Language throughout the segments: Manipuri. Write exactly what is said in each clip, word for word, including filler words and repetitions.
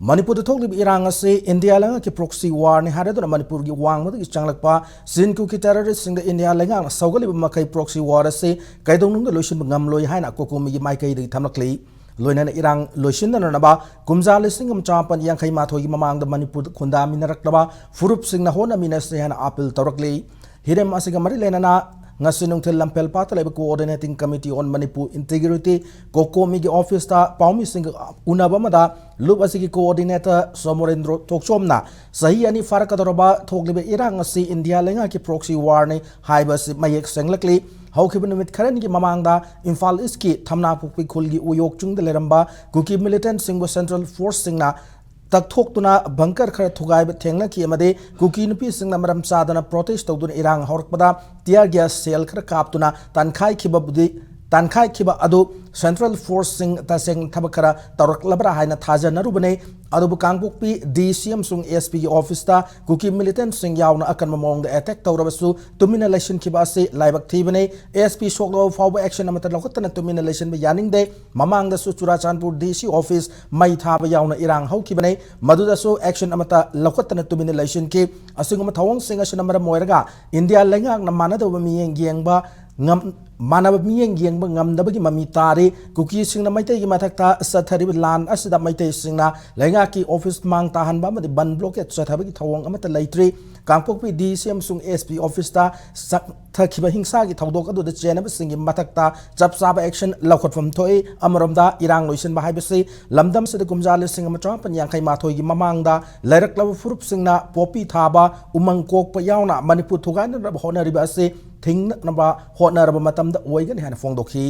ꯃꯅꯤꯄꯨꯔꯗ ꯊꯣꯛꯂꯤꯕ ꯏꯔꯥꯡ ꯑꯁꯤ ꯏꯟꯗꯤꯌꯥ ꯂꯩꯉꯥꯛꯀꯤ proxy war ꯅꯤ ꯍꯥꯏꯔꯗꯨꯅ ꯃꯅꯤꯄꯨꯔꯒꯤ ꯋꯥꯡꯃꯗꯒꯤ ꯆꯪꯂꯛꯄ ꯆꯤꯟ ꯀꯨꯀꯤ terrorist ꯁꯤꯡꯗ ꯏꯟꯗꯤꯌꯥ ꯂꯩꯉꯥꯛꯅ ꯁꯧꯒꯠꯂꯤꯕ ꯃꯈꯩ proxy war ꯑꯁꯤ ꯀꯩꯗꯧꯅꯨꯡꯗ ꯂꯣꯏꯁꯤꯟꯕ ꯉꯝꯂꯣꯏ ꯍꯥꯏꯅ ꯀꯣꯀꯣꯃꯤꯒꯤ ꯃꯥꯏꯀꯩꯗꯒꯤ ꯊꯝꯂꯛꯂꯤ꯫ ꯂꯣꯏꯅꯅ ꯏꯔꯥꯡ ꯂꯣꯏꯁꯤꯟꯅꯅꯕ ꯀꯨꯝꯖꯥ ꯂꯤꯁꯤꯡ ꯑꯃ ꯆꯥꯃꯥꯄꯟ ꯌꯥꯡꯈꯩ ꯃꯥꯊꯣꯏꯒꯤ ꯃꯃꯥꯡꯗ ꯃꯅꯤꯄꯨꯔꯗ ꯈꯨꯟꯗꯥꯃꯤꯟꯅꯔꯛꯂꯕ ꯐꯨꯔꯨꯞꯁꯤꯡꯅ ꯍꯣꯠꯅꯃꯤꯟꯅꯁꯤ ꯍꯥꯏꯅ appeal ꯇꯧꯔꯛꯂꯤ꯫ ꯍꯤꯔꯝ ꯑꯁꯤꯒ ꯃꯔꯤ ꯂꯩꯅꯅ ꯉꯁꯤ ꯅꯨꯡꯊꯤꯜ ꯂꯝꯐꯦꯜ ꯄꯥꯠꯇ ꯂꯩꯕ Coordinating Committee on Manipur Integrity, ꯀꯣꯀꯣꯃꯤꯒꯤ office ꯇ ꯄꯥꯎꯃꯤꯁꯤꯡꯒ ꯎꯅꯕ ꯑꯃꯗ ꯂꯨꯞ ꯑꯁꯤꯒꯤ coordinator ꯁꯣꯃꯣꯔꯦꯟꯗ꯭ꯔꯣ ꯊꯣꯛꯆꯣꯝꯅ ꯆꯍꯤ ꯑꯅꯤ ꯐꯥꯔꯛꯀꯗꯧꯔꯕ ꯊꯣꯛꯂꯤꯕ ꯏꯔꯥꯡ ꯑꯁꯤ ꯏꯟꯗꯤꯌꯥ ꯂꯩꯉꯥꯛꯀꯤ proxy war ꯅꯤ ꯍꯥꯏꯕ ꯑꯁꯤ ꯃꯌꯦꯛ ꯁꯦꯡꯂꯛꯂꯤ꯫ ꯍꯧꯈꯤꯕ ꯅꯨꯃꯤꯠ ꯈꯔꯅꯤꯒꯤ ꯃꯃꯥꯡꯗ ꯏꯝꯐꯥꯜ East ꯀꯤ ꯊꯝꯅꯥꯄꯣꯛꯄꯤ ꯈꯨꯜꯒꯤ ꯎꯌꯣꯛ ꯆꯤꯡꯗ ꯂꯩꯔꯝꯕ ꯀꯨꯀꯤ militant ꯁꯤꯡꯕꯨ central force ꯁꯤꯡꯅ ꯇꯛꯊꯣꯛꯇꯨꯅ bunker ꯈꯔ ꯊꯨꯒꯥꯏꯕ ꯊꯦꯡꯅꯈꯤ ꯑꯃꯗꯤ ꯀꯨꯀꯤ ꯅꯨꯄꯤꯁꯤꯡꯅ ꯃꯔꯝ ꯆꯥꯗꯅ protest ꯇꯧꯗꯨꯅ ꯏꯔꯥꯡ ꯍꯧꯔꯛꯄꯗ tear gas shell ꯈꯔ ꯀꯥꯞꯇꯨꯅ ꯇꯥꯟꯈꯥꯏꯈꯤꯕꯕꯨꯗꯤ, ꯇꯥꯟꯈꯥꯏꯈꯤꯕ ꯑꯗꯨ central force ꯁꯤꯡ ꯇꯁꯦꯡꯅ ꯊꯕꯛ ꯈꯔ ꯇꯧꯔꯛꯂꯕ꯭ꯔꯥ ꯍꯥꯏꯅ ꯊꯥꯖꯅꯔꯨꯕꯅꯤ꯫ ꯑꯗꯨꯕꯨ ꯀꯥꯡꯄꯣꯛꯄꯤ D C ꯑꯃꯁꯨꯡ S P ꯒꯤ office ꯇ ꯀꯨꯀꯤ militant ꯁꯤꯡ ꯌꯥꯎꯅ ꯑꯀꯟꯕ ꯃꯑꯣꯡꯗ attack ꯇꯧꯔꯕꯁꯨ ꯇꯨꯃꯤꯟꯅ ꯂꯩꯁꯤꯟꯈꯤꯕ ꯑꯁꯤ ꯂꯥꯏꯕꯛ ꯊꯤꯕꯅꯤ꯫ S P ꯁꯣꯛꯂꯕ ꯐꯥꯎꯕ action ꯑꯃꯠꯇ ꯂꯧꯈꯠꯇꯅ ꯇꯨꯃꯤꯟꯅ ꯂꯩꯁꯤꯟꯕ ꯌꯥꯅꯤꯡꯗꯦ꯫ ꯃꯃꯥꯡꯗꯁꯨ ꯆꯨꯔꯥꯆꯥꯟꯄꯨꯔ D C office ꯃꯩ ꯊꯥꯕ ꯌꯥꯎꯅ ꯏꯔꯥꯡ ꯍꯧꯈꯤꯕꯅꯤ꯫ ꯃꯗꯨꯗꯁꯨ action ꯑꯃꯠꯇ ꯂꯧꯈꯠꯇꯅ ꯇꯨꯃꯤꯟꯅ ꯂꯩꯁꯤꯟꯈꯤ꯫ ꯑꯁꯤꯒꯨꯝꯕ ꯊꯧꯑꯣꯡꯁꯤꯡ ꯑꯁꯤꯅ ꯃꯔꯝ ꯑꯣꯏꯔꯒ ꯏꯟꯗꯤꯌꯥ ꯂꯩꯉꯥꯛꯅ ꯃꯥꯟꯅꯗꯕ ꯃꯤꯠꯌꯦꯡ ꯌꯦꯡꯕ ꯉꯝ-, ꯃꯥꯟꯅꯕ ꯃꯤꯠꯌꯦꯡ ꯌꯦꯡꯕ ꯉꯝꯗꯕꯒꯤ ꯃꯃꯤ ꯇꯥꯔꯤ꯫ ꯀꯨꯀꯤꯁꯤꯡꯅ ꯃꯩꯇꯩꯒꯤ ꯃꯊꯛꯇ ꯆꯠꯊꯔꯤꯕ ꯂꯥꯟ ꯑꯁꯤꯗ ꯃꯩꯇꯩꯁꯤꯡꯅ ꯂꯩꯉꯥꯛꯀꯤ office ꯃꯥꯡ ꯇꯥꯍꯟꯕ ꯑꯃꯗꯤ ꯕꯟ blockade ꯆꯠꯊꯕꯒꯤ ꯊꯧꯑꯣꯡ ꯑꯃꯠꯇ ꯂꯩꯇ꯭ꯔꯤ꯫ ꯀꯥꯡꯄꯣꯛꯄꯤ D C ꯑꯃꯁꯨꯡ S P office ꯇ ꯆꯠꯊꯈꯤꯕ ꯍꯤꯡꯁꯥꯒꯤ ꯊꯧꯗꯣꯛ ꯑꯗꯨꯗ ꯆꯦꯟꯅꯕꯁꯤꯡꯒꯤ ꯃꯊꯛꯇ ꯆꯞ ꯆꯥꯕ action ꯂꯧꯈꯠꯐꯝ ꯊꯣꯛꯏ꯫ ꯑꯃꯔꯣꯝꯗ ꯏꯔꯥꯡ ꯂꯣꯏꯁꯤꯟꯕ ꯍꯥꯏꯕꯁꯤ ꯂꯝꯗꯝꯁꯤꯗ ꯀꯨꯝꯖꯥ ꯂꯤꯁꯤꯡ ꯑꯃ ꯆꯥꯃꯥꯄꯟ ꯌꯥꯡꯈꯩ ꯃꯥꯊꯣꯏꯒꯤ ꯃꯃꯥꯡꯗ ꯂꯩꯔꯛꯂꯕ ꯐꯨꯔꯨꯞꯁꯤꯡꯅ ꯄꯣꯄꯤ ꯊꯥꯕ, ꯎꯃꯪ ꯀꯣꯛꯄ ꯌꯥꯎꯅ ꯃꯅꯤꯄꯨꯔ ꯊꯨꯒꯥꯏꯅꯅꯕ ꯍꯣꯠꯅꯔꯤꯕ ꯑꯁꯤ ꯊꯤꯡꯅꯅꯕ ꯍꯣꯠꯅꯔꯕ ꯃꯇꯝꯗ ꯑꯣꯏꯒꯅꯤ ꯍꯥꯏꯅ ꯐꯣꯡꯗꯣꯛꯈꯤ꯫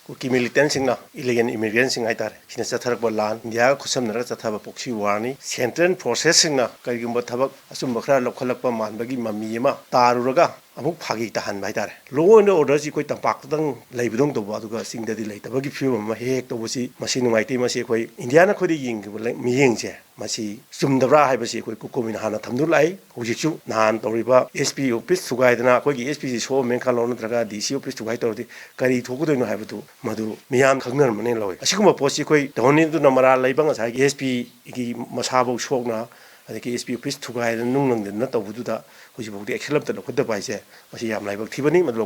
ꯀꯨꯀꯤ militant ꯁꯤꯡꯅ, illegal immigrant ꯁꯤꯡ ꯍꯥꯏꯇꯥꯔꯦ, ꯁꯤꯅ ꯆꯠꯊꯔꯛꯄ ꯂꯥꯟ, ꯏꯟꯗꯤꯌꯥꯒ ꯈꯨꯠꯁꯝꯅꯔꯒ ꯆꯠꯊꯕ proxy war ꯅꯤ꯫ Central forces ꯁꯤꯡꯅ ꯀꯔꯤꯒꯨꯝꯕ ꯊꯕꯛ ꯑꯆꯨꯝꯕ ꯈꯔ ꯂꯧꯈꯠꯂꯛꯄ ꯃꯥꯟꯕꯒꯤ ꯃꯃꯤ ꯑꯃ ꯇꯥꯔꯨꯔꯒ, ꯑꯃꯨꯛ ꯐꯥꯒꯤ ꯇꯥꯍꯟꯕ ꯍꯥꯏꯇꯥꯔꯦ꯫ Law and orderꯁꯤ ꯑꯩꯈꯣꯏ ꯇꯝꯄꯥꯛꯇꯗꯪ ꯂꯩꯕꯗꯧ ꯇꯧꯕ, ꯑꯗꯨꯒ ꯆꯤꯡꯗꯗꯤ ꯂꯩꯇꯕꯒꯤ ꯐꯤꯕꯝ ꯑꯃ ꯍꯦꯛ ꯍꯦꯛ ꯇꯧꯕꯁꯤ, ꯃꯁꯤ ꯅꯨꯡꯉꯥꯏꯇꯦ꯫ ꯃꯁꯤ ꯑꯩꯈꯣꯏ ꯏꯟꯗꯤꯌꯥꯅ ꯑꯩꯈꯣꯏꯗ ꯌꯦꯡꯈꯤꯕ ꯂꯩ-, ꯃꯤꯠꯌꯦꯡꯁꯦ ꯃꯁꯤ ꯆꯨꯝꯗꯕ꯭ꯔꯥ ꯍꯥꯏꯕꯁꯤ ꯑꯩꯈꯣꯏ ꯀꯣꯀꯣꯃꯤꯅ ꯍꯥꯟꯅ ꯊꯝꯗꯨꯅ ꯂꯥꯛꯏ꯫ ꯍꯧꯖꯤꯛꯁꯨ ꯅꯍꯥꯟ ꯇꯧꯔꯤꯕ S P office ꯊꯨꯒꯥꯏꯗꯅ ꯑꯩꯈꯣꯏꯒꯤ S P ꯁꯤ ꯁꯣꯛꯑꯝꯃꯦꯅ ꯈꯜꯂꯣ, ꯅꯠꯇ꯭ꯔꯒ D C office ꯊꯨꯒꯥꯏ ꯇꯧꯔꯗꯤ ꯀꯔꯤ ꯊꯣꯛꯀꯗꯣꯏꯅꯣ ꯍꯥꯏꯕꯗꯨ ꯃꯗꯨ ꯃꯤꯌꯥꯝ ꯈꯪꯅꯔꯝꯃꯅꯦꯅ ꯂꯧꯏ꯫ ꯑꯁꯤꯒꯨꯝꯕ ꯄꯣꯠꯁꯤ ꯑꯩꯈꯣꯏ ꯇꯧꯍꯟꯅꯤꯡꯗꯨꯅ ꯃꯔꯥꯜ ꯂꯩꯕ ꯉꯁꯥꯏꯒꯤ S Pꯒꯤ ꯃꯁꯥꯐꯧ ꯁꯣꯛꯅ, ꯑꯗꯒꯤ S P office ꯊꯨꯒꯥꯏꯗꯅ ꯅꯨꯡ ꯂꯪꯗꯅ ꯇꯧꯕꯗꯨꯗ ꯍꯧꯖꯤꯛꯐꯥꯎꯗꯤ action ꯑꯃꯠꯇ ꯂꯧꯈꯠꯇꯕ ꯍꯥꯏꯁꯦ ꯃꯁꯤ ꯌꯥꯝ ꯂꯥꯏꯕꯛ ꯊꯤꯕꯅꯤ꯫ ꯃꯗꯨ